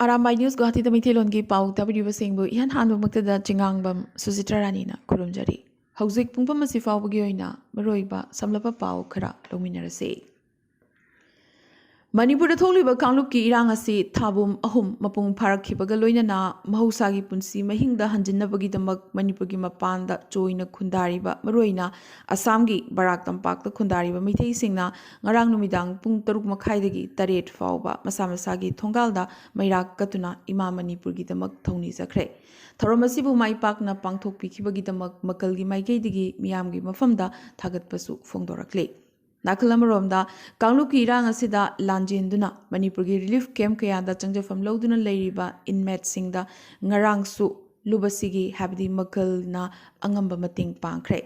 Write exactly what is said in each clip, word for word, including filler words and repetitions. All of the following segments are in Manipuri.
ꯑꯔꯥꯝꯕꯥꯏ ꯅ꯭ꯌꯨꯁ ꯒꯨꯋꯥꯍꯥꯇꯤꯗ ꯃꯩꯇꯩꯂꯣꯟꯒꯤ ꯄꯥꯎ ꯇꯥꯕꯤꯔꯤꯕꯁꯤꯡꯕꯨ ꯏꯍꯥꯟ ꯍꯥꯟꯕꯃꯛꯇꯗ ꯆꯤꯉꯥꯡꯕꯝ ꯁꯨꯖꯤꯇ꯭ꯔ ꯔꯥꯅꯤꯅ ꯈꯨꯔꯨꯝꯖꯔꯤ꯫ ꯍꯧꯖꯤꯛ ꯄꯨꯡꯐꯝ ꯑꯁꯤ ꯐꯥꯎꯕꯒꯤ ꯑꯣꯏꯅ ꯃꯔꯨꯑꯣꯏꯕ ꯁꯝꯂꯞꯄ ꯄꯥꯎ ꯈꯔ ꯂꯧꯃꯤꯟꯅꯔꯁꯤ꯫ ꯃꯅꯤꯄꯨꯔꯗ ꯊꯣꯛꯂꯤꯕ ꯀꯥꯡꯂꯨꯞꯀꯤ ꯏꯔꯥꯡ ꯑꯁꯤ ꯊꯥꯕꯨꯝ ꯑꯍꯨꯝ ꯃꯄꯨꯡ ꯐꯥꯔꯛꯈꯤꯕꯒ ꯂꯣꯏꯅꯅ ꯃꯍꯧꯁꯥꯒꯤ ꯄꯨꯟꯁꯤ ꯃꯍꯤꯡꯗ ꯍꯟꯖꯤꯟꯅꯕꯒꯤꯗꯃꯛ ꯃꯅꯤꯄꯨꯔꯒꯤ ꯃꯄꯥꯟꯗ ꯆꯣꯏꯅ ꯈꯨꯟꯗꯥꯔꯤꯕ, ꯃꯔꯨꯑꯣꯏꯅ ꯑꯁꯥꯝꯒꯤ ꯕꯔꯥꯛ ꯇꯝꯄꯥꯛꯇ ꯈꯨꯟꯗꯥꯔꯤꯕ ꯃꯤꯇꯩꯁꯤꯡꯅ ꯉꯔꯥꯡ ꯅꯨꯃꯤꯗꯥꯡ ꯄꯨꯡ ꯇꯔꯨꯛ ꯃꯈꯥꯏꯗꯒꯤ ꯇꯔꯦꯠ ꯐꯥꯎꯕ ꯃꯁꯥ ꯃꯁꯥꯒꯤ ꯊꯣꯡꯒꯥꯜꯗ ꯃꯩꯔꯥ ꯀꯠꯇꯨꯅ ꯏꯃꯥ ꯃꯅꯤꯄꯨꯔꯒꯤꯗꯃꯛ ꯊꯧꯅꯤꯖꯈ꯭ꯔꯦ꯫ ꯊꯧꯔꯝ ꯑꯁꯤꯕꯨ ꯃꯥꯏ ꯄꯥꯛꯅ ꯄꯥꯡꯊꯣꯛꯄꯤꯈꯤꯕꯒꯤꯗꯃꯛ ꯃꯀꯜꯒꯤ ꯃꯥꯏꯀꯩꯗꯒꯤ ꯃꯤꯌꯥꯝꯒꯤ ꯃꯐꯝꯗ ꯊꯥꯒꯠꯄꯁꯨ ꯐꯣꯡꯗꯣꯔꯛꯂꯤ꯫ ꯅꯥꯀꯜ ꯑꯃꯔꯣꯝꯗ, ꯀꯥꯡꯂꯨꯞꯀꯤ ꯏꯔꯥꯡ ꯑꯁꯤꯗ ꯂꯥꯟꯖꯦꯟꯗꯨꯅ ꯃꯅꯤꯄꯨꯔꯒꯤ ꯔꯤꯂꯤꯐ ꯀꯦꯝꯞ ꯀꯌꯥꯗ ꯆꯪꯖꯐꯝ ꯂꯧꯗꯨꯅ ꯂꯩꯔꯤꯕ ꯏꯟꯃꯦꯠꯁꯤꯡꯗ ꯉꯔꯥꯡꯁꯨ ꯂꯨꯕꯁꯤꯒꯤ, ꯍꯥꯏꯕꯗꯤ ꯃꯀꯜꯅ ꯑꯉꯝꯕ ꯃꯇꯦꯡ ꯄꯥꯡꯈ꯭ꯔꯦ꯫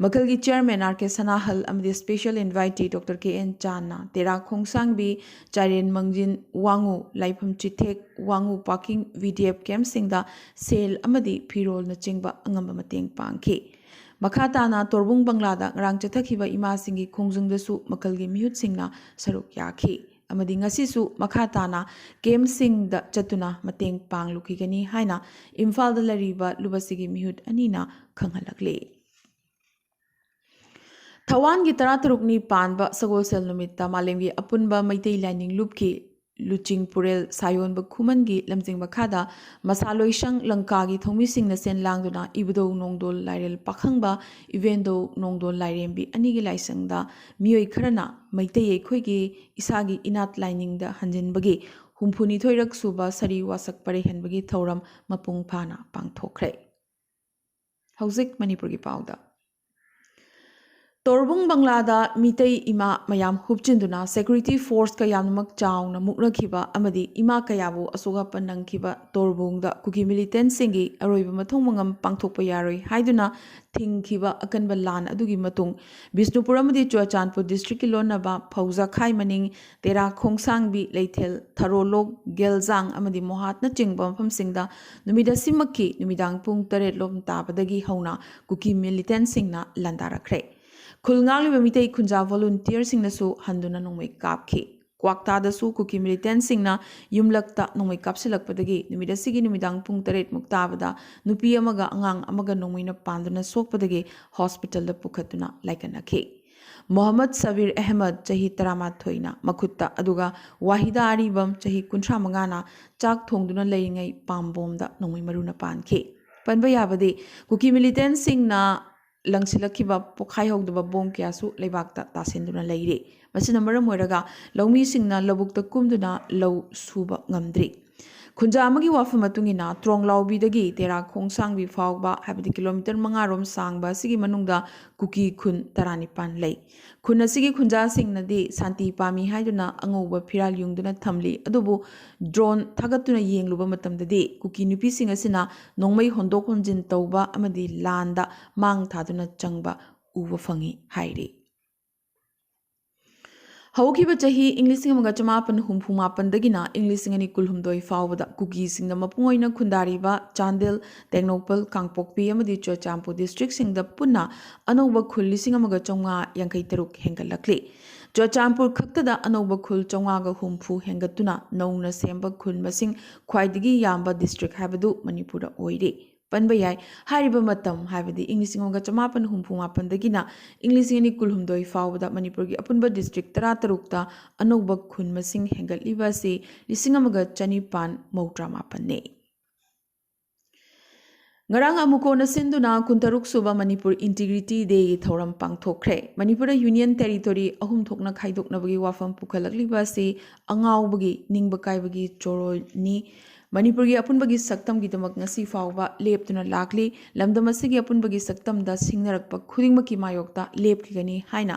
ꯃꯀꯜꯒꯤ ꯆꯤꯌꯔꯃꯦꯟ ꯑꯥꯔ ꯀꯦ ꯁꯅꯥꯍꯜ ꯑꯃꯗꯤ ꯁ꯭ꯄꯦꯁꯤꯌꯦꯜ ꯏꯟꯚꯥꯏꯇꯤ ꯗꯣꯛꯇꯔ ꯀꯦ ꯑꯦꯟ ꯆꯥꯟꯅ ꯇꯦꯔꯥ ꯈꯣꯡꯁꯥꯡꯕꯤ, ꯆꯥꯏꯔꯦꯟ ꯃꯪꯖꯤꯟ ꯋꯥꯉꯨ, ꯂꯥꯏꯐꯝ ꯆꯤꯊꯦꯛ, ꯋꯥꯉꯨ ꯄꯥꯀꯤꯡ ꯚꯤ ꯗꯤ ꯑꯦꯐ ꯀꯦꯝꯞꯁꯤꯡꯗ ꯁꯦꯜ ꯑꯃꯗꯤ ꯐꯤꯔꯣꯜꯅꯆꯤꯡꯕ ꯑꯉꯝꯕ ꯃꯇꯦꯡ ꯄꯥꯡꯈꯤ꯫ ꯃꯈꯥ ꯇꯥꯅ ꯇꯣꯔꯕꯨꯡ ꯕꯪꯂꯥꯗ ꯉꯔꯥꯡ ꯆꯠꯊꯈꯤꯕ ꯏꯃꯥꯁꯤꯡꯒꯤ ꯈꯣꯡꯖꯪꯗꯁꯨ ꯃꯀꯜꯒꯤ ꯃꯤꯍꯨꯠꯁꯤꯡꯅ ꯁꯔꯨꯛ ꯌꯥꯈꯤ ꯑꯃꯗꯤ ꯉꯁꯤꯁꯨ ꯃꯈꯥ ꯇꯥꯅ ꯀꯦꯝꯞꯁꯤꯡꯗ ꯆꯠꯇꯨꯅ ꯃꯇꯦꯡ ꯄꯥꯡꯂꯨꯈꯤꯒꯅꯤ ꯍꯥꯏꯅ ꯏꯝꯐꯥꯜꯗ ꯂꯩꯔꯤꯕ ꯂꯨꯕꯁꯤꯒꯤ ꯃꯤꯍꯨꯠ ꯑꯅꯤꯅ ꯈꯪꯍꯜꯂꯛꯂꯤ꯫ ꯊꯋꯥꯟꯒꯤ ꯇꯔꯥꯇꯔꯨꯛꯅꯤ ꯄꯥꯟꯕ ꯁꯒꯣꯜꯁꯦꯜ ꯅꯨꯃꯤꯠꯇ ꯃꯥꯂꯦꯝꯒꯤ ꯑꯄꯨꯟꯕ ꯃꯩꯇꯩ ꯂꯥꯏꯅꯤꯡ ꯂꯨꯞꯀꯤ ꯂꯨꯆꯤꯡ ꯄꯨꯔꯦꯜ ꯁꯥꯌꯣꯟꯕ ꯈꯨꯃꯟꯒꯤ ꯂꯝꯖꯤꯡ ꯃꯈꯥꯗ ꯃꯁꯥꯂꯣꯏꯁꯪ ꯂꯪꯀꯥꯒꯤ ꯊꯧꯃꯤꯁꯤꯡꯅ ꯁꯦꯟ ꯂꯥꯡꯗꯨꯅ ꯏꯕꯨꯙꯧ ꯅꯣꯡꯗꯣꯜ ꯂꯥꯏꯔꯦꯜ ꯄꯥꯈꯪꯕ, ꯏꯕꯦꯟꯗꯧ ꯅꯣꯡꯗꯣꯜ ꯂꯥꯏꯔꯦꯝꯕꯤ ꯑꯅꯤꯒꯤ ꯂꯥꯏꯁꯪꯗ ꯃꯤꯑꯣꯏ ꯈꯔꯅ ꯃꯩꯇꯩ ꯑꯩꯈꯣꯏꯒꯤ ꯏꯁꯥꯒꯤ ꯏꯅꯥꯠ ꯂꯥꯏꯅꯤꯡꯗ ꯍꯟꯖꯤꯟꯕꯒꯤ ꯍꯨꯝꯐꯨꯅꯤꯊꯣꯏꯔꯛ ꯁꯨꯕ ꯁꯥꯔꯤ ꯋꯥꯁꯛ ꯄꯔꯩ ꯍꯟꯕꯒꯤ ꯊꯧꯔꯝ ꯃꯄꯨꯡ ꯐꯥꯅ ꯄꯥꯡꯊꯣꯛꯈ꯭ꯔꯦ꯫ ꯍꯧꯖꯤꯛ ꯃꯅꯤꯄꯨꯔꯒꯤ ꯄꯥꯎꯗ꯫ ꯇꯣꯔꯕꯨꯡ ꯕꯪꯂꯥꯗ ꯃꯤꯇꯩ ꯏꯃꯥ ꯃꯌꯥꯝ ꯍꯨꯞꯆꯤꯟꯗꯨꯅ ꯁꯦꯀ꯭ꯌꯨꯔꯤꯇꯤ ꯐꯣꯔꯁꯀ ꯌꯥꯝꯅꯃꯛ ꯆꯥꯎꯅ ꯃꯨꯛꯅꯈꯤꯕ ꯑꯃꯗꯤ ꯏꯃꯥ ꯀꯌꯥꯕꯨ ꯑꯁꯣꯛ ꯑꯄꯟ ꯅꯪꯈꯤꯕ ꯇꯣꯔꯕꯨꯡꯗ ꯀꯨꯀꯤ ꯃꯤꯂꯤꯇꯦꯟꯠꯁꯤꯡꯒꯤ ꯑꯔꯣꯏꯕ ꯃꯊꯧ ꯃꯉꯝ ꯄꯥꯡꯊꯣꯛꯄ ꯌꯥꯔꯣꯏ ꯍꯥꯏꯗꯨꯅ ꯊꯤꯡꯈꯤꯕ ꯑꯀꯟꯕ ꯂꯥꯟ ꯑꯗꯨꯒꯤ ꯃꯇꯨꯡ, ꯕꯤꯁꯅꯨꯄꯨꯔ ꯑꯃꯗꯤ ꯆꯨꯔꯆꯥꯟꯄꯨꯔ ꯗꯤꯁꯇ꯭ꯔꯤꯛꯀꯤ ꯂꯣꯟꯅꯕ ꯐꯧꯖꯈꯥꯏ ꯃꯅꯤꯡ, ꯇꯦꯔꯥ ꯈꯣꯡꯁꯥꯡꯕꯤ, ꯂꯩꯊꯦꯜ, ꯊꯔꯣꯂꯣꯛ, ꯒꯦꯜꯖꯥꯡ ꯑꯃꯗꯤ ꯃꯣꯍꯥꯠꯅꯆꯤꯡꯕ ꯃꯐꯝꯁꯤꯡꯗ ꯅꯨꯃꯤꯠ ꯑꯁꯤꯃꯛꯀꯤ ꯅꯨꯃꯤꯗꯥꯡ ꯄꯨꯡ ꯇꯔꯦꯠ ꯂꯣꯝ ꯇꯥꯕꯗꯒꯤ ꯍꯧꯅ ꯀꯨꯀꯤ ꯃꯤꯂꯤꯇꯦꯟꯠꯁꯤꯡꯅ ꯂꯥꯟꯗꯥꯔꯛꯈ꯭ꯔꯦ꯫ ꯈꯨꯜ ꯉꯥꯛꯂꯤꯕ ꯃꯤꯇꯩ ꯈꯨꯟꯖꯥ ꯚꯣꯂꯨꯟꯇꯤꯌꯔꯁꯤꯡꯅꯁꯨ ꯍꯟꯗꯨꯅ ꯅꯣꯡꯃꯩ ꯀꯥꯞꯈꯤ꯫ ꯀ꯭ꯋꯥꯛꯇꯥꯗꯁꯨ ꯀꯨꯀꯤ ꯃꯤꯂꯤꯇꯦꯟꯁꯤꯡꯅ ꯌꯨꯝꯂꯛꯇ ꯅꯣꯡꯃꯩ ꯀꯥꯞꯁꯤꯜꯂꯛꯄꯗꯒꯤ ꯅꯨꯃꯤꯠ ꯑꯁꯤꯒꯤ ꯅꯨꯃꯤꯗꯥꯡ ꯄꯨꯡ ꯇꯔꯦꯠ ꯃꯨꯛ ꯇꯥꯕꯗ ꯅꯨꯄꯤ ꯑꯃꯒ ꯑꯉꯥꯡ ꯑꯃꯒ ꯅꯣꯡꯃꯩꯅ ꯄꯥꯟꯗꯨꯅ ꯁꯣꯛꯄꯗꯒꯤ ꯍꯣꯁꯄꯤꯇꯥꯜꯗ ꯄꯨꯈꯠꯇꯨꯅ ꯂꯥꯏꯀꯠꯅꯈꯤ꯫ ꯃꯣꯍꯝꯃꯗ ꯁꯕꯤꯔ ꯑꯍꯃꯗ, ꯆꯍꯤ ꯇꯔꯥꯃꯥꯊꯣꯏꯅ ꯃꯈꯨꯠꯇ, ꯑꯗꯨꯒ ꯋꯥꯍꯤꯗꯥ ꯑꯔꯤꯕꯝ, ꯆꯍꯤ ꯀꯨꯟꯊ꯭ꯔꯥ ꯃꯉꯥꯅ ꯆꯥꯛ ꯊꯣꯡꯗꯨꯅ ꯂꯩꯔꯤꯉꯩ ꯄꯥꯝꯕꯣꯝꯗ ꯅꯣꯡꯃꯩ ꯃꯔꯨꯅ ꯄꯥꯟꯈꯤ꯫ ꯄꯟꯕ ꯌꯥꯕꯗꯤ, ꯀꯨꯀꯤ ꯃꯤꯂꯤꯇꯦꯟꯁꯤꯡꯅ ꯂꯪꯁꯤꯜꯂꯛꯈꯤꯕ ꯄꯣꯈꯥꯏꯍꯧꯗꯕ ꯕꯣꯝ ꯀꯌꯥꯁꯨ ꯂꯩꯕꯥꯛꯇ ꯇꯥꯁꯤꯟꯗꯨꯅ ꯂꯩꯔꯤ꯫ ꯃꯁꯤꯅ ꯃꯔꯝ ꯑꯣꯏꯔꯒ ꯂꯧꯃꯤꯁꯤꯡꯅ ꯂꯧꯕꯨꯛꯇ ꯀꯨꯝꯗꯨꯅ ꯂꯧ ꯁꯨꯕ ꯉꯝꯗ꯭ꯔꯤ꯫ ꯈꯨꯟꯖꯥ ꯑꯃꯒꯤ ꯋꯥꯐꯝ ꯃꯇꯨꯡ ꯏꯟꯅ, ꯇ꯭ꯔꯣꯡꯂꯥꯎꯕꯤꯗꯒꯤ ꯇꯦꯔꯥ ꯈꯣꯡꯁꯥꯡꯕꯤ ꯐꯥꯎꯕ, ꯍꯥꯏꯕꯗꯤ ꯀꯤꯂꯣꯃꯤꯇꯔ ꯃꯉꯥ ꯔꯣꯝ ꯁꯥꯡꯕ ꯑꯁꯤꯒꯤ ꯃꯅꯨꯡꯗ ꯀꯨꯀꯤ ꯈꯨꯟ ꯇꯔꯥꯅꯤꯄꯥꯟ ꯂꯩ꯫ ꯈꯨꯟ ꯑꯁꯤꯒꯤ ꯈꯨꯟꯖꯥꯁꯤꯡꯅꯗꯤ ꯁꯥꯟꯇꯤ ꯄꯥꯝꯃꯤ ꯍꯥꯏꯗꯨꯅ ꯑꯉꯧꯕ ꯐꯤꯔꯥꯜ ꯌꯨꯡꯗꯨꯅ ꯊꯝꯂꯤ, ꯑꯗꯨꯕꯨ ꯗ꯭ꯔꯣꯟ ꯊꯥꯒꯠꯇꯨꯅ ꯌꯦꯡꯂꯨꯕ ꯃꯇꯝꯗꯗꯤ ꯀꯨꯀꯤ ꯅꯨꯄꯤꯁꯤꯡ ꯑꯁꯤꯅ ꯅꯣꯡꯃꯩ ꯍꯣꯟꯗꯣꯛ ꯍꯣꯟꯖꯤꯟ ꯇꯧꯕ ꯑꯃꯗꯤ ꯂꯥꯟꯗ ꯃꯥꯡ ꯊꯥꯗꯨꯅ ꯆꯪꯕ ꯎꯕ ꯐꯪꯏ ꯍꯥꯏꯔꯤ꯫ ꯍꯧꯈꯤꯕ ꯆꯍꯤ ꯏꯪ ꯂꯤꯁꯤꯡ ꯑꯃꯒ ꯆꯃꯥꯄꯟ ꯍꯨꯝꯐꯨ ꯃꯥꯄꯟꯗꯒꯤꯅ ꯏꯪ ꯂꯤꯁꯤꯡ ꯑꯅꯤ ꯀꯨꯟꯍꯨꯝꯗꯣꯏ ꯐꯥꯎꯕꯗ ꯀꯨꯀꯤꯁꯤꯡꯅ ꯃꯄꯨꯡ ꯑꯣꯏꯅ ꯈꯨꯟꯗꯥꯔꯤꯕ ꯆꯥꯟꯗꯦꯜ, ꯇꯦꯡꯅꯧꯄꯜ, ꯀꯥꯡꯄꯣꯛꯄꯤ ꯑꯃꯗꯤ ꯆꯨꯔꯆꯥꯟꯄꯨꯔ ꯗꯤꯁꯇ꯭ꯔꯤꯛꯁꯤꯡꯗ ꯄꯨꯟꯅ ꯑꯅꯧꯕ ꯈꯨꯜ ꯂꯤꯁꯤꯡ ꯑꯃꯒ ꯆꯥꯝꯃꯉꯥ ꯌꯥꯡꯈꯩ ꯇꯔꯨꯛ ꯍꯦꯟꯒꯠꯂꯛꯂꯤ꯫ ꯆꯨꯔꯆꯥꯟꯄꯨꯔ ꯈꯛꯇꯗ ꯑꯅꯧꯕ ꯈꯨꯜ ꯆꯥꯝꯃꯉꯥꯒ ꯍꯨꯝꯐꯨ ꯍꯦꯟꯒꯠꯇꯨꯅ ꯅꯧꯅ ꯁꯦꯝꯕ ꯈꯨꯜ ꯃꯁꯤꯡ ꯈ꯭ꯋꯥꯏꯗꯒꯤ ꯌꯥꯝꯕ ꯗꯤꯁꯇ꯭ꯔꯤꯛ ꯍꯥꯏꯕꯗꯨ ꯃꯅꯤꯄꯨꯔꯗ ꯑꯣꯏꯔꯦ꯫ ꯄꯟꯕ ꯌꯥꯏ꯫ ꯍꯥꯏꯔꯤꯕ ꯃꯇꯝ, ꯍꯥꯏꯕꯗꯤ ꯏꯪ ꯂꯤꯁꯤꯡ ꯑꯃꯒ ꯆꯃꯥꯄꯟ ꯍꯨꯝꯐꯨ ꯃꯥꯄꯟꯗꯒꯤꯅ ꯏꯪ ꯂꯤꯁꯤꯡ ꯑꯅꯤ ꯀꯨꯟꯍꯨꯝꯗꯣꯏ ꯐꯥꯎꯕꯗ ꯃꯅꯤꯄꯨꯔꯒꯤ ꯑꯄꯨꯟꯕ ꯗꯤꯁꯇ꯭ꯔꯤꯛ ꯇꯔꯥꯇꯔꯨꯛꯇ ꯑꯅꯧꯕ ꯈꯨꯟ ꯃꯁꯤꯡ ꯍꯦꯟꯒꯠꯂꯤꯕ ꯑꯁꯤ ꯂꯤꯁꯤꯡ ꯑꯃꯒ ꯆꯅꯤꯄꯥꯟ ꯃꯧꯗ꯭ꯔꯥ ꯃꯥꯄꯟꯅꯤ꯫ ꯉꯔꯥꯡ ꯑꯃꯨꯀꯣꯅ ꯁꯤꯟꯗꯨꯅ ꯀꯨꯟꯇꯔꯨꯛ ꯁꯨꯕ ꯃꯅꯤꯄꯨꯔ ꯏꯟꯇꯤꯒ꯭ꯔꯤꯇꯤ ꯗꯦꯒꯤ ꯊꯧꯔꯝ ꯄꯥꯡꯊꯣꯛꯈ꯭ꯔꯦ꯫ ꯃꯅꯤꯄꯨꯔꯗ ꯌꯨꯅꯤꯌꯟ ꯇꯦꯔꯤꯇꯣꯔꯤ ꯑꯍꯨꯝ ꯊꯣꯛꯅ ꯈꯥꯏꯗꯣꯛꯅꯕꯒꯤ ꯋꯥꯐꯝ ꯄꯨꯈꯠꯂꯛꯂꯤꯕ ꯑꯁꯤ ꯑꯉꯥꯎꯕꯒꯤ, ꯅꯤꯡꯕ ꯀꯥꯏꯕꯒꯤ ꯆꯣꯔꯣꯜꯅꯤ꯫ ꯃꯅꯤꯄꯨꯔꯒꯤ ꯑꯄꯨꯟꯕꯒꯤ ꯁꯛꯇꯝꯒꯤꯗꯃꯛ ꯉꯁꯤ ꯐꯥꯎꯕ ꯂꯦꯞꯇꯨꯅ ꯂꯥꯛꯂꯤ꯫ ꯂꯝꯗꯝ ꯑꯁꯤꯒꯤ ꯑꯄꯨꯟꯕꯒꯤ ꯁꯛꯇꯝꯗ ꯁꯤꯡꯅꯔꯛꯄ ꯈꯨꯗꯤꯡꯃꯛꯀꯤ ꯃꯥꯌꯣꯛꯇ ꯂꯦꯞꯈꯤꯒꯅꯤ ꯍꯥꯏꯅ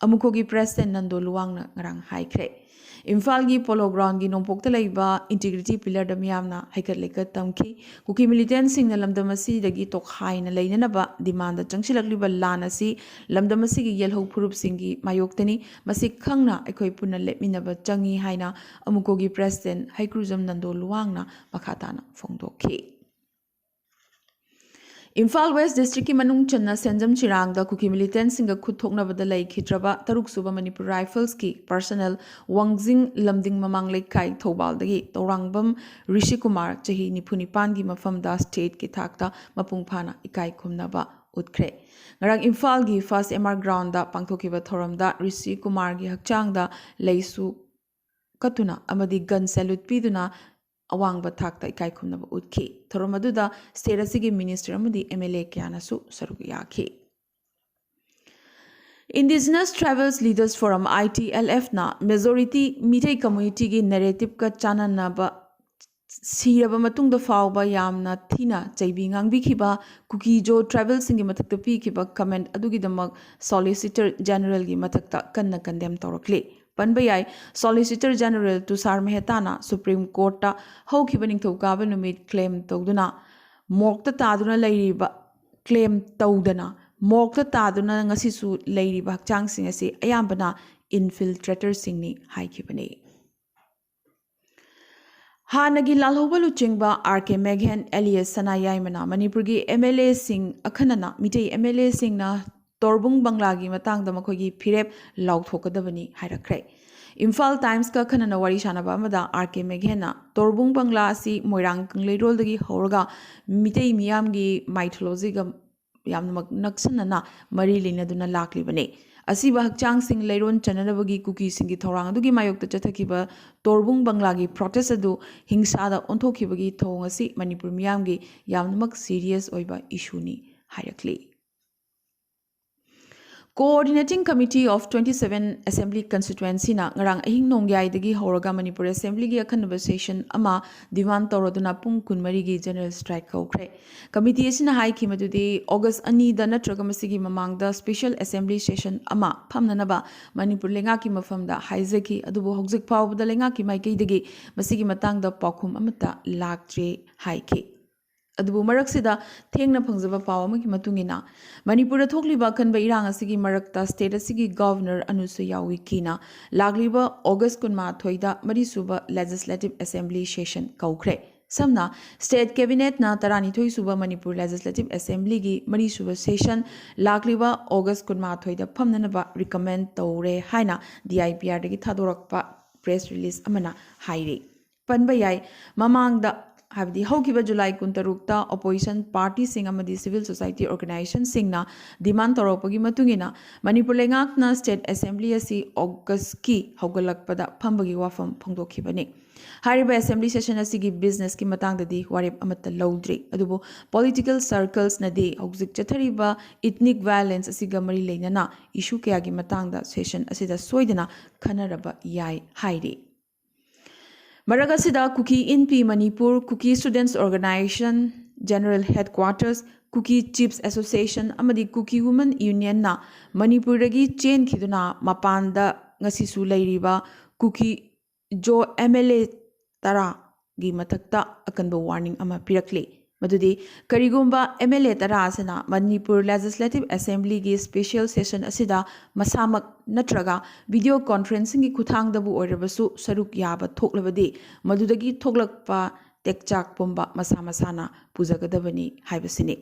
ꯑꯃꯨꯀꯣꯒꯤ ꯄ꯭ꯔꯦꯁꯤꯗꯦꯟ ꯅꯟꯗꯣ ꯂꯨꯋꯥꯡꯅ ꯉꯔꯥꯡ ꯍꯥꯏꯈ꯭ꯔꯦ꯫ ꯏꯝꯐꯥꯜꯒꯤ ꯄꯣꯂꯣ ꯒ꯭ꯔꯥꯎꯟꯒꯤ ꯅꯣꯡꯄꯣꯛꯇ ꯂꯩꯕ ꯏꯟꯇꯤꯒ꯭ꯔꯤꯇꯤ ꯄꯤꯂꯔꯗ ꯃꯤꯌꯥꯝꯅ ꯍꯩꯀꯠ ꯂꯩꯀꯠ ꯇꯝꯈꯤ꯫ ꯀꯨꯀꯤ ꯃꯤꯂꯤꯇꯦꯟꯁꯤꯡꯅ ꯂꯝꯗꯝ ꯑꯁꯤꯗꯒꯤ ꯇꯣꯈꯥꯏꯅ ꯂꯩꯅꯅꯕ ꯗꯤꯃꯥꯟꯗ ꯆꯪꯁꯤꯜꯂꯛꯂꯤꯕ ꯂꯥꯟ ꯑꯁꯤ ꯂꯝꯗꯝ ꯑꯁꯤꯒꯤ ꯌꯦꯜꯍꯧ ꯐꯨꯔꯨꯞꯁꯤꯡꯒꯤ ꯃꯥꯌꯣꯛꯇꯅꯤ꯫ ꯃꯁꯤ ꯈꯪꯅ ꯑꯩꯈꯣꯏ ꯄꯨꯟꯅ ꯂꯦꯞꯃꯤꯟꯅꯕ ꯆꯪꯏ ꯍꯥꯏꯅ ꯑꯃꯨꯀꯣꯒꯤ ꯄ꯭ꯔꯦꯁꯤꯗꯦꯟ ꯍꯩꯀ꯭ꯔꯨꯖꯝ ꯅꯟꯗꯣ ꯂꯨꯋꯥꯡꯅ ꯃꯈꯥ ꯇꯥꯅ ꯐꯣꯡꯗꯣꯛꯈꯤ꯫ ꯏꯝꯐꯥꯜ ꯋꯦꯁ ꯗꯤꯁꯇ꯭ꯔꯤꯛꯀꯤ ꯃꯅꯨꯡ ꯆꯟꯅ ꯁꯦꯟꯖꯝ ꯆꯤꯔꯥꯡꯗ ꯀꯨꯀꯤ ꯃꯤꯂꯤꯇꯦꯟꯁꯤꯡꯒ ꯈꯨꯠ ꯊꯣꯛꯅꯕꯗ ꯂꯩꯈꯤꯗ꯭ꯔꯕ ꯇꯔꯨꯛ ꯁꯨꯕ ꯃꯅꯤꯄꯨꯔ ꯔꯥꯏꯐꯜꯁꯀꯤ ꯄꯔꯁꯅꯦꯜ ꯋꯥꯡꯖꯤꯡ ꯂꯝꯗꯤꯡ ꯃꯃꯥꯡ ꯂꯩꯀꯥꯏ ꯊꯧꯕꯥꯜꯗꯒꯤ ꯇꯧꯔꯥꯡꯕꯝ ꯔꯤꯁꯤꯀꯨꯃꯥꯔ, ꯆꯍꯤ ꯅꯤꯐꯨ ꯅꯤꯄꯥꯟꯒꯤ ꯃꯐꯝꯗ ꯁ꯭ꯇꯦꯠꯀꯤ ꯊꯥꯛꯇ ꯃꯄꯨꯡ ꯐꯥꯅ ꯏꯀꯥꯏ ꯈꯨꯝꯅꯕ ꯎꯠꯈ꯭ꯔꯦ꯫ ꯉꯔꯥꯡ ꯏꯝꯐꯥꯜꯒꯤ ꯐꯥꯁ ꯑꯦꯝ ꯑꯥꯔ ꯒ꯭ꯔꯥꯎꯟꯗ ꯄꯥꯡꯊꯣꯛꯈꯤꯕ ꯊꯧꯔꯝꯗ ꯔꯤꯁꯤꯀꯨꯃꯥꯔꯒꯤ ꯍꯛꯆꯥꯡꯗ ꯂꯩꯁꯨ ꯀꯠꯇꯨꯅ ꯑꯃꯗꯤ ꯒꯟ ꯁꯦꯂꯨꯠ ꯄꯤꯗꯨꯅ ꯑꯋꯥꯡꯕ ꯊꯥꯛꯇ ꯏꯀꯥꯏ ꯈꯨꯝꯅꯕ ꯎꯠꯈꯤ꯫ ꯊꯧꯔꯝ ꯑꯗꯨꯗ ꯁ꯭ꯇꯦꯠ ꯑꯁꯤꯒꯤ ꯃꯤꯅꯤꯁꯇꯔ ꯑꯃꯗꯤ ꯑꯦꯝ ꯑꯦꯜ ꯑꯦ ꯀꯌꯥꯅꯁꯨ ꯁꯔꯨꯛ ꯌꯥꯈꯤ꯫ Indigenous Tribals Leaders Forum, I T L F ꯅ ꯃꯦꯖꯣꯔꯤꯇꯤ ꯃꯤꯇꯩ ꯀꯝꯃ꯭ꯌꯨꯅꯤꯇꯤꯒꯤ ꯅꯦꯔꯦꯇꯤꯞꯀ ꯆꯥꯟꯅꯅꯕ ꯁꯤꯔꯕ ꯃꯇꯨꯡꯗ ꯐꯥꯎꯕ ꯌꯥꯝꯅ ꯊꯤꯅ ꯆꯩꯕꯤ ꯉꯥꯡꯕꯤꯈꯤꯕ ꯀꯨꯀꯤꯖꯣ ꯇ꯭ꯔꯥꯏꯕꯦꯜꯁꯤꯡꯒꯤ ꯃꯊꯛꯇ ꯄꯤꯈꯤꯕ ꯀꯃꯦꯟ ꯑꯗꯨꯒꯤꯗꯃꯛ ꯁꯣꯂꯤꯁꯤꯇꯔ ꯖꯦꯅꯔꯦꯜꯒꯤ ꯃꯊꯛꯇ ꯀꯟꯅ ꯀꯟꯗꯦꯝ ꯇꯧꯔꯛꯂꯤ꯫ ꯄꯟꯕ ꯌꯥꯏ, ꯁꯣꯂꯤꯁꯤꯇꯔ ꯖꯦꯅꯔꯦꯜ ꯇꯨꯁꯥꯔ ꯃꯦꯍꯇꯥꯅ ꯁꯨꯄ꯭ꯔꯤꯝ ꯀꯣꯔꯠꯇ ꯍꯧꯈꯤꯕ ꯅꯤꯡꯊꯧꯀꯥꯕ ꯅꯨꯃꯤꯠ ꯀ꯭ꯂꯦꯝ ꯇꯧꯗꯨꯅ ꯃꯣꯔꯛꯇ ꯇꯥꯗꯨꯅ ꯂꯩꯔꯤꯕ ꯀ꯭ꯂꯦꯝ ꯇꯧꯗꯅ ꯃꯣꯔꯛꯇ ꯇꯥꯗꯨꯅ ꯉꯁꯤꯁꯨ ꯂꯩꯔꯤꯕ ꯍꯛꯆꯥꯡꯁꯤꯡ ꯑꯁꯤ ꯑꯌꯥꯝꯕꯅ ꯏꯟꯐꯤꯜꯇ꯭ꯔꯦꯇꯔꯁꯤꯡꯅꯤ ꯍꯥꯏꯈꯤꯕꯅꯤ꯫ ꯍꯥꯟꯅꯒꯤ ꯂꯥꯜꯍꯧꯕ ꯂꯨꯆꯤꯡꯕ ꯑꯥꯔ ꯀꯦ ꯃꯦꯘꯦꯟ ꯑꯦꯂꯤꯌꯁ ꯁꯅꯥꯌꯥꯏꯃꯅ ꯃꯅꯤꯄꯨꯔꯒꯤ ꯑꯦꯝ ꯑꯦꯜ ꯑꯦꯁꯤꯡ, ꯑꯈꯟꯅꯅ ꯃꯤꯇꯩ ꯑꯦꯝ ꯑꯦꯜ ꯑꯦꯁꯤꯡꯅ ꯇꯣꯔꯕꯨꯡ ꯕꯪꯂꯥꯒꯤ ꯃꯇꯥꯡꯗ ꯃꯈꯣꯏꯒꯤ ꯐꯤꯔꯦꯞ ꯂꯥꯎꯊꯣꯛꯀꯗꯕꯅꯤ ꯍꯥꯏꯔꯛꯈ꯭ꯔꯦ꯫ ꯏꯝꯐꯥꯜ ꯇꯥꯏꯝꯁꯀ ꯑꯈꯟꯅꯅ ꯋꯥꯔꯤ ꯁꯥꯟꯅꯕ ꯑꯃꯗ ꯑꯥꯔ ꯀꯦ ꯃꯦꯘꯦꯟꯅ ꯇꯣꯔꯕꯨꯡ ꯕꯪꯂꯥ ꯑꯁꯤ ꯃꯣꯏꯔꯥꯡ ꯀꯪꯂꯩꯔꯣꯜꯗꯒꯤ ꯍꯧꯔꯒ ꯃꯤꯇꯩ ꯃꯤꯌꯥꯝꯒꯤ ꯃꯥꯏꯊꯣꯂꯣꯖꯤꯒ ꯌꯥꯝꯅꯃꯛ ꯅꯛꯁꯤꯟꯅꯅ ꯃꯔꯤ ꯂꯩꯅꯗꯨꯅ ꯂꯥꯛꯂꯤꯕꯅꯤ꯫ ꯑꯁꯤꯕ ꯍꯛꯆꯥꯡꯁꯤꯡ ꯂꯩꯔꯣꯟ ꯆꯟꯅꯅꯕꯒꯤ ꯀꯨꯀꯤꯁꯤꯡꯒꯤ ꯊꯧꯔꯥꯡ ꯑꯗꯨꯒꯤ ꯃꯥꯌꯣꯛꯇ ꯆꯠꯊꯈꯤꯕ ꯇꯣꯔꯕꯨꯡ ꯕꯪꯂꯥꯒꯤ ꯄ꯭ꯔꯣꯇꯦꯁ ꯑꯗꯨ ꯍꯤꯡꯁꯥꯗ ꯑꯣꯟꯊꯣꯛꯈꯤꯕꯒꯤ ꯊꯧꯑꯣꯡ ꯑꯁꯤ ꯃꯅꯤꯄꯨꯔ ꯃꯤꯌꯥꯝꯒꯤ ꯌꯥꯝꯅꯃꯛ ꯁꯤꯔꯤꯌꯁ ꯑꯣꯏꯕ ꯏꯁꯨꯅꯤ ꯍꯥꯏꯔꯛꯂꯤ꯫ Coordinating Committee of twenty seven Assembly Constituencyꯅ ꯉꯔꯥꯡ ꯑꯍꯤꯡ ꯅꯣꯡꯌꯥꯏꯗꯒꯤ ꯍꯧꯔꯒ ꯃꯅꯤꯄꯨꯔ ꯑꯦꯁꯦꯝꯕ꯭ꯂꯤꯒꯤ ꯑꯈꯟꯅꯕ ꯁꯦꯁꯟ ꯑꯃ ꯗꯤꯃꯥꯟ ꯇꯧꯔꯗꯨꯅ ꯄꯨꯡ ꯀꯨꯟꯃꯔꯤꯒꯤ ꯖꯦꯅꯔꯦꯜ ꯁ꯭ꯇ꯭ꯔꯥꯏꯛ ꯀꯧꯈ꯭ꯔꯦ꯫ ꯀꯃꯤꯇꯤ ꯑꯁꯤꯅ ꯍꯥꯏꯈꯤ ꯃꯗꯨꯗꯤ ꯑꯣꯒꯁ ꯑꯅꯤꯗ ꯅꯠꯇ꯭ꯔꯒ ꯃꯁꯤꯒꯤ ꯃꯃꯥꯡꯗ ꯁ꯭ꯄꯦꯁꯦꯜ ꯑꯦꯁꯦꯝꯕ꯭ꯂꯤ ꯁꯦꯁꯟ ꯑꯃ ꯐꯝꯅꯅꯕ ꯃꯅꯤꯄꯨꯔ ꯂꯩꯉꯥꯛꯀꯤ ꯃꯐꯝꯗ ꯍꯥꯏꯖꯈꯤ, ꯑꯗꯨꯕꯨ ꯍꯧꯖꯤꯛ ꯐꯥꯎꯕꯗ ꯂꯩꯉꯥꯛꯀꯤ ꯃꯥꯏꯀꯩꯗꯒꯤ ꯃꯁꯤꯒꯤ ꯃꯇꯥꯡꯗ ꯄꯥꯎꯈꯨꯝ ꯑꯃꯠꯇ ꯂꯥꯛꯇ꯭ꯔꯤ ꯍꯥꯏꯈꯤ꯫ ꯑꯗꯨꯕꯨ ꯃꯔꯛꯁꯤꯗ ꯊꯦꯡꯅ ꯐꯪꯖꯕ ꯄꯥꯎ ꯑꯃꯒꯤ ꯃꯇꯨꯡ ꯏꯟꯅ, ꯃꯅꯤꯄꯨꯔꯗ ꯊꯣꯛꯂꯤꯕ ꯑꯀꯟꯕ ꯏꯔꯥꯡ ꯑꯁꯤꯒꯤ ꯃꯔꯛꯇ ꯁ꯭ꯇꯦꯠ ꯑꯁꯤꯒꯤ ꯒꯚꯔꯅꯔ ꯑꯅꯨꯁꯨꯏꯌꯥ ꯎꯏꯀꯦꯅ ꯂꯥꯛꯂꯤꯕ ꯑꯣꯒꯁ ꯀꯨꯟꯃꯥꯊꯣꯏꯗ ꯃꯔꯤꯁꯨꯕ ꯂꯦꯖꯤꯁꯂꯦꯇꯤꯚ ꯑꯦꯁꯦꯝꯕ꯭ꯂꯤ ꯁꯦꯁꯟ ꯀꯧꯈ꯭ꯔꯦ꯫ ꯁꯝꯅ, state cabinetꯅ ꯇꯔꯥꯅꯤꯊꯣꯏ ꯁꯨꯕ ꯃꯅꯤꯄꯨꯔ Legislative Assemblyꯒꯤ ꯃꯔꯤꯁꯨꯕ session ꯂꯥꯛꯂꯤꯕ August ꯀꯨꯟꯃꯥꯊꯣꯏꯗ ꯐꯝꯅꯅꯕ recommend ꯇꯧꯔꯦ ꯍꯥꯏꯅ D I P Rꯗꯒꯤ ꯊꯥꯗꯣꯔꯛꯄ press release ꯑꯃꯅ ꯍꯥꯏꯔꯤ꯫ ꯄꯟꯕ ꯌꯥꯏ, ꯃꯃꯥꯡꯗ, ꯍꯥꯏꯕꯗꯤ ꯍꯧꯈꯤꯕ July ꯀꯨꯟꯇꯔꯨꯛꯇ opposition partyꯁꯤꯡ ꯑꯃꯗꯤ civil society organizationꯁꯤꯡꯅ demand ꯇꯧꯔꯛꯄꯒꯤ ꯃꯇꯨꯡ ꯏꯟꯅ ꯃꯅꯤꯄꯨꯔ ꯂꯩꯉꯥꯛꯅ state assembly ꯑꯁꯤ Augustꯀꯤ ꯍꯧꯒꯠꯂꯛꯄꯗ ꯐꯝꯕꯒꯤ ꯋꯥꯐꯝ ꯐꯣꯡꯗꯣꯛꯈꯤꯕꯅꯤ꯫ ꯍꯥꯏꯔꯤꯕ assembly session ꯑꯁꯤꯒꯤ businessꯀꯤ ꯃꯇꯥꯡꯗꯗꯤ ꯋꯥꯔꯦꯞ ꯑꯃꯠꯇ ꯂꯧꯗ꯭ꯔꯤ꯫ ꯑꯗꯨꯕꯨ political circlesꯅꯗꯤ ꯍꯧꯖꯤꯛ ꯆꯠꯊꯔꯤꯕ ethnic violence ꯑꯁꯤꯒ ꯃꯔꯤ ꯂꯩꯅꯅ issue ꯀꯌꯥꯒꯤ ꯃꯇꯥꯡꯗ session ꯑꯁꯤꯗ ꯁꯣꯏꯗꯅ ꯈꯟꯅꯔꯕ ꯌꯥꯏ ꯍꯥꯏꯔꯤ꯫ ꯃꯔꯛ ꯑꯁꯤꯗ ꯀꯨꯀꯤ ꯏꯟꯄꯤ Manipur, Kuki Students Organisation General Headquarters, Kuki Chiefs Association ꯑꯃꯗꯤ Kuki Women Unionꯅ ꯃꯅꯤꯄꯨꯔꯗꯒꯤ ꯆꯦꯟꯈꯤꯗꯨꯅ ꯃꯄꯥꯟꯗ ꯉꯁꯤꯁꯨ ꯂꯩꯔꯤꯕ ꯀꯨꯀꯤ ꯖꯣ M L A ꯇꯔꯥꯒꯤ ꯃꯊꯛꯇ ꯑꯀꯟꯕ warning ꯑꯃ ꯄꯤꯔꯛꯂꯤ꯫ ꯃꯗꯨꯗꯤ ꯀꯔꯤꯒꯨꯝꯕ M L A ꯇꯔꯥ ꯑꯁꯤꯅ ꯃꯅꯤꯄꯨꯔ Legislative Assemblyꯒꯤ special session ꯑꯁꯤꯗ ꯃꯁꯥꯃꯛ ꯅꯠꯇ꯭ꯔꯒ video conferencingꯒꯤ ꯈꯨꯠꯊꯥꯡꯗꯕꯨ ꯑꯣꯏꯔꯕꯁꯨ ꯁꯔꯨꯛ ꯌꯥꯕ ꯊꯣꯛꯂꯕꯗꯤ, ꯃꯗꯨꯗꯒꯤ ꯊꯣꯛꯂꯛꯄ ꯇꯦꯛꯆꯥꯛ ꯄꯨꯝꯕ ꯃꯁꯥ ꯃꯁꯥꯅ ꯄꯨꯖꯒꯗꯕꯅꯤ ꯍꯥꯏꯕꯁꯤꯅꯤ꯫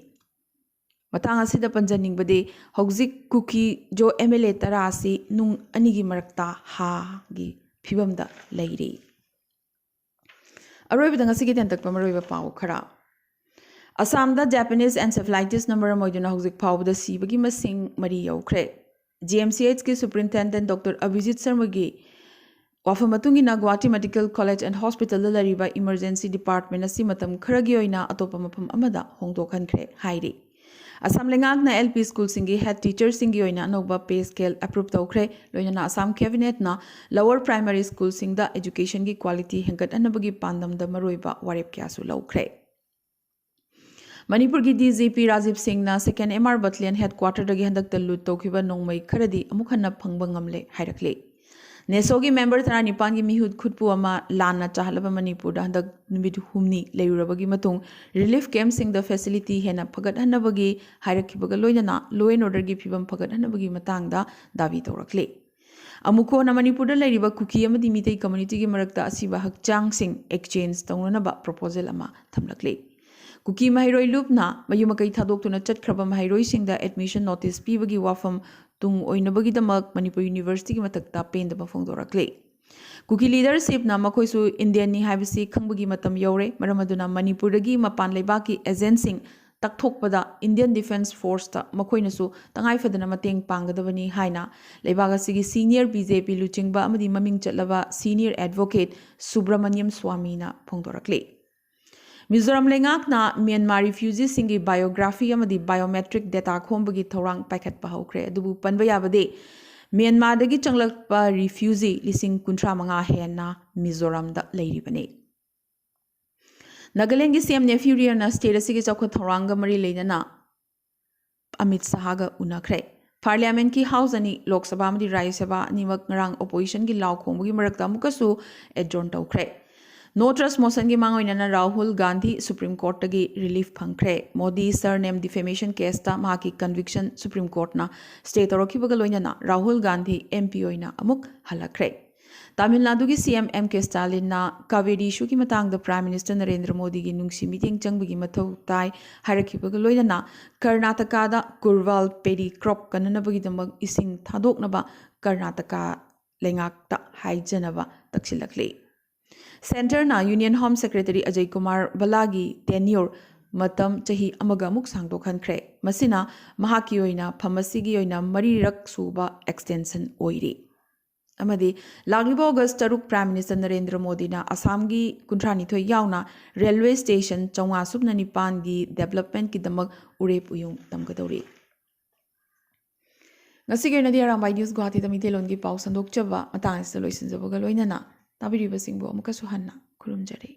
ꯃꯇꯥꯡ ꯑꯁꯤꯗ ꯄꯟꯖꯅꯤꯡꯕꯗꯤ, ꯍꯧꯖꯤꯛ ꯀꯨꯀꯤ ꯖꯣ M L A ꯇꯔꯥ ꯑꯁꯤ ꯅꯨꯡ ꯑꯅꯤꯒꯤ ꯃꯔꯛꯇ ꯍꯥꯒꯤ ꯐꯤꯕꯝꯗ ꯂꯩꯔꯤ꯫ ꯑꯔꯣꯏꯕꯗ ꯉꯁꯤꯒꯤ ꯇꯦꯟꯇꯛꯄ ꯃꯔꯨꯑꯣꯏꯕ ꯄꯥꯎ ꯈꯔ꯫ ꯑꯁꯥꯝꯗ Japanese encephalitisꯅ ꯃꯔꯝ ꯑꯣꯏꯗꯨꯅ ꯍꯧꯖꯤꯛ ꯐꯥꯎꯕꯗ ꯁꯤꯕꯒꯤ ꯃꯁꯤꯡ ꯃꯔꯤ ꯌꯧꯈ꯭ꯔꯦ꯫ G M C H ꯀꯤ superintendent Doctor Abhijit Sharmaꯒꯤ ꯋꯥꯐꯝ ꯃꯇꯨꯡ ꯏꯟꯅ, Guwahati Medical College and Hospitalꯗ ꯂꯩꯔꯤꯕ emergency department ꯑꯁꯤ ꯃꯇꯝ ꯈꯔꯒꯤ ꯑꯣꯏꯅ ꯑꯇꯣꯞꯄ ꯃꯐꯝ ꯑꯃꯗ ꯍꯣꯡꯗꯣꯛꯍꯟꯈ꯭ꯔꯦ ꯍꯥꯏꯔꯤ꯫ ꯑꯁꯥꯝ ꯂꯩꯉꯥꯛꯅ L P schoolꯁꯤꯡꯒꯤ head teacherꯁꯤꯡꯒꯤ ꯑꯣꯏꯅ ꯑꯅꯧꯕ pay scale approve ꯇꯧꯈ꯭ꯔꯦ꯫ ꯂꯣꯏꯅꯅ ꯑꯁꯥꯝ cabinetꯅ lower primary schoolꯁꯤꯡꯗ educationꯒꯤ quality ꯍꯦꯟꯒꯠꯍꯟꯅꯕꯒꯤ ꯄꯥꯟꯗꯝꯗ ꯃꯔꯨꯑꯣꯏꯕ ꯋꯥꯔꯦꯞ ꯀꯌꯥꯁꯨ ꯂꯧꯈ꯭ꯔꯦ꯫ ꯃꯅꯤꯄꯨꯔꯒꯤ D G P ꯔꯥꯖꯤꯕ ꯁꯤꯡꯅ second M R Battalion headquarterꯗꯒꯤ ꯍꯟꯗꯛꯇ loot ꯇꯧꯈꯤꯕ ꯅꯣꯡꯃꯩ ꯈꯔꯗꯤ ꯑꯃꯨꯛ ꯍꯟꯅ ꯐꯪꯕ ꯉꯝꯂꯦ ꯍꯥꯏꯔꯛꯂꯤ꯫ NESOꯒꯤ member ꯇꯔꯥꯅꯤꯄꯥꯟꯒꯤ ꯃꯤꯍꯨꯠ ꯈꯨꯠꯄꯨ ꯑꯃ ꯂꯥꯟꯅ ꯆꯥꯍꯜꯂꯕ ꯃꯅꯤꯄꯨꯔꯗ ꯍꯟꯗꯛ ꯅꯨꯃꯤꯠ ꯍꯨꯝꯅꯤ ꯂꯩꯔꯨꯔꯕꯒꯤ ꯃꯇꯨꯡ, relief campꯁꯤꯡꯗ facility ꯍꯦꯟꯅ ꯐꯒꯠꯍꯟꯅꯕꯒꯤ ꯍꯥꯏꯔꯛꯈꯤꯕꯒ ꯂꯣꯏꯅꯅ law and orderꯒꯤ ꯐꯤꯕꯝ ꯐꯒꯠꯍꯟꯅꯕꯒꯤ ꯃꯇꯥꯡꯗ ꯗꯥꯕꯤ ꯇꯧꯔꯛꯂꯤ꯫ ꯑꯃꯨꯛ ꯍꯟꯅ ꯃꯅꯤꯄꯨꯔꯗ ꯂꯩꯔꯤꯕ ꯀꯨꯀꯤ ꯑꯃꯗꯤ ꯃꯤꯇꯩ community ꯒꯤ ꯃꯔꯛꯇ ꯑꯁꯤꯕ ꯍꯛꯆꯥꯡꯁꯤꯡ exchange ꯇꯧꯅꯅꯕ proposal ꯑꯃ ꯊꯝꯂꯛꯂꯤ꯫ ꯀꯨꯀꯤ ꯃꯍꯩꯔꯣꯏ ꯂꯨꯞꯅ ꯃꯌꯨꯝ ꯃꯀꯩ ꯊꯥꯗꯣꯛꯇꯨꯅ ꯆꯠꯈ꯭ꯔꯕ ꯃꯍꯩꯔꯣꯏꯁꯤꯡꯗ admission notice ꯄꯤꯕꯒꯤ ꯋꯥꯐꯝ ꯇꯨꯡ ꯑꯣꯏꯅꯕꯒꯤꯗꯃꯛ ꯃꯅꯤꯄꯨꯔ University ꯒꯤ ꯃꯊꯛꯇ ꯄꯦꯟꯗꯕ ꯐꯣꯡꯗꯣꯔꯛꯂꯤ꯫ ꯀꯨꯀꯤ leadership ꯅ ꯃꯈꯣꯏꯁꯨ Indian ꯅꯤ ꯍꯥꯏꯕꯁꯤ ꯈꯪꯕꯒꯤ ꯃꯇꯝ ꯌꯧꯔꯦ, ꯃꯔꯝ ꯑꯗꯨꯅ ꯃꯅꯤꯄꯨꯔꯗꯒꯤ ꯃꯄꯥꯟ ꯂꯩꯕꯥꯛꯀꯤ agent ꯁꯤꯡ ꯇꯛꯊꯣꯛꯄꯗ Indian Defence Force ꯇ ꯃꯈꯣꯏꯅꯁꯨ ꯇꯉꯥꯏ ꯐꯗꯅ ꯃꯇꯦꯡ ꯄꯥꯡꯒꯗꯕꯅꯤ ꯍꯥꯏꯅ ꯂꯩꯕꯥꯛ ꯑꯁꯤꯒꯤ senior B J P ꯂꯨꯆꯤꯡꯕ ꯑꯃꯗꯤ ꯃꯃꯤꯡ ꯆꯠꯂꯕ senior advocate ꯁꯨꯕ꯭ꯔꯃꯅꯤꯌꯝ ꯁ꯭ꯋꯥꯃꯤꯅ ꯐꯣꯡꯗꯣꯔꯛꯂꯤ꯫ ꯃꯤꯖꯣꯔꯥꯝ ꯂꯩꯉꯥꯛꯅ ꯃ꯭ꯌꯥꯟꯃꯥꯔ refugee ꯁꯤꯡꯒꯤ biography ꯑꯃꯗꯤ biometric data ꯈꯣꯝꯕꯒꯤ ꯊꯧꯔꯥꯡ ꯄꯥꯏꯈꯠꯄ ꯍꯧꯈ꯭ꯔꯦ꯫ ꯑꯗꯨꯕꯨ ꯄꯟꯕ ꯌꯥꯕꯗꯤ, ꯃ꯭ꯌꯥꯟꯃꯥꯔꯗꯒꯤ ꯆꯪꯂꯛꯄ refugee ꯂꯤꯁꯤꯡ ꯀꯨꯟꯊ꯭ꯔꯥ ꯃꯉꯥ ꯍꯦꯟꯅ ꯃꯤꯖꯣꯔꯥꯝꯗ ꯂꯩꯔꯤꯕꯅꯤ꯫ ꯅꯥꯒꯥꯂꯦꯟꯒꯤ C M ꯅꯦꯐ꯭ꯌꯨ ꯔꯤꯑꯣꯅ state ꯑꯁꯤꯒꯤ ꯆꯥꯎꯈꯠ ꯊꯧꯔꯥꯡꯒ ꯃꯔꯤ ꯂꯩꯅꯅ ꯑꯃꯤꯠ ꯁꯍꯥꯒ ꯎꯅꯈ꯭ꯔꯦ꯫ Parliament ꯀꯤ house ꯑꯅꯤ, ꯂꯣꯛ ꯁꯚꯥ ꯑꯃꯗꯤ ꯔꯥꯖ꯭ꯌ ꯁꯚꯥ ꯑꯅꯤꯃꯛ ꯉꯔꯥꯡ opposition ꯒꯤ ꯂꯥꯎ ꯈꯣꯡꯕꯒꯤ ꯃꯔꯛꯇ ꯑꯃꯨꯛꯀꯁꯨ adjourn ꯇꯧꯈ꯭ꯔꯦ꯫ No trust motion ꯒꯤ ꯃꯥꯡ ꯑꯣꯏꯅꯅ ꯔꯥꯍꯨꯜ ꯒꯥꯟꯙꯤ Supreme Court ꯇꯒꯤ relief ꯐꯪꯈ꯭ꯔꯦ꯫ ꯃꯣꯗꯤ surname defamation case ꯇ ꯃꯍꯥꯛꯀꯤ conviction Supreme Court ꯅ stay ꯇꯧꯔꯛꯈꯤꯕꯒ ꯂꯣꯏꯅꯅ ꯔꯥꯍꯨꯜ ꯒꯥꯟꯙꯤ M P ꯑꯣꯏꯅ ꯑꯃꯨꯛ ꯍꯜꯂꯛꯈ꯭ꯔꯦ꯫ ꯇꯥꯃꯤꯜ ꯅꯥꯗꯨꯒꯤ C M M K Stalin ꯅ ꯀꯥꯕꯦꯔꯤ issue ꯒꯤ ꯃꯇꯥꯡꯗ Prime Minister ꯅꯔꯦꯟꯗ꯭ꯔ ꯃꯣꯗꯤꯒꯤ ꯅꯨꯡꯁꯤ ꯃꯤꯠꯌꯦꯡ ꯆꯪꯕꯒꯤ ꯃꯊꯧ ꯇꯥꯏ ꯍꯥꯏꯔꯛꯈꯤꯕꯒ ꯂꯣꯏꯅꯅ ꯀꯔꯅꯥꯇꯀꯥꯗ ꯀꯨꯔꯕꯥꯜ ꯄꯦꯔꯤ crop ꯀꯟꯅꯅꯕꯒꯤꯗꯃꯛ ꯏꯁꯤꯡ ꯊꯥꯗꯣꯛꯅꯕ ꯀꯔꯅꯥꯇꯀꯥ ꯂꯩꯉꯥꯛꯇ ꯍꯥꯏꯖꯅꯕ ꯇꯛꯁꯤꯜꯂꯛꯂꯤ꯫ Centre ꯅ Union Home Secretary Ajay Kumar ꯚꯜꯂꯥꯒꯤ tenure ꯃꯇꯝ ꯆꯍꯤ ꯑꯃꯒ ꯑꯃꯨꯛ ꯁꯥꯡꯗꯣꯛꯍꯟꯈ꯭ꯔꯦ꯫ ꯃꯁꯤꯅ ꯃꯍꯥꯛꯀꯤ ꯑꯣꯏꯅ ꯐꯝ ꯑꯁꯤꯒꯤ ꯑꯣꯏꯅ ꯃꯔꯤꯔꯛ ꯁꯨꯕ extension ꯑꯣꯏꯔꯤ꯫ ꯑꯃꯗꯤ ꯂꯥꯛꯂꯤꯕ August ꯇꯔꯨꯛ Prime Minister ꯅꯔꯦꯟꯗ꯭ꯔ ꯃꯣꯗꯤꯅ ꯑꯁꯥꯝꯒꯤ ꯀꯨꯟꯊ꯭ꯔꯥ ꯅꯤꯊꯣꯏ ꯌꯥꯎꯅ railway station ꯆꯥꯝꯃꯉꯥ ꯁꯨꯞꯅ ꯅꯤꯄꯥꯟꯒꯤ development ꯀꯤꯗꯃꯛ ꯎꯔꯦꯞ ꯎꯌꯨꯡ ꯇꯝꯒꯗꯧꯔꯤ꯫ ꯉꯁꯤꯒꯤ ꯑꯣꯏꯅꯗꯤ ꯑꯔꯥꯝꯕꯥꯏ News ꯒꯨꯋꯥꯍꯥꯇꯤꯗ ꯃꯤꯇꯩꯂꯣꯟꯒꯤ ꯄꯥꯎ ꯁꯟꯗꯣꯛꯆꯕ ꯃꯇꯥꯡ ꯑꯁꯤꯗ ꯂꯣꯏꯁꯤꯟꯖꯕꯒ ꯂꯣꯏꯅꯅ ꯇꯥꯕꯤꯔꯤꯕꯁꯤꯡꯕꯨ ꯑꯃꯨꯛꯀꯁꯨ ꯍꯟꯅ ꯈꯨꯔꯨꯝꯖꯔꯤ꯫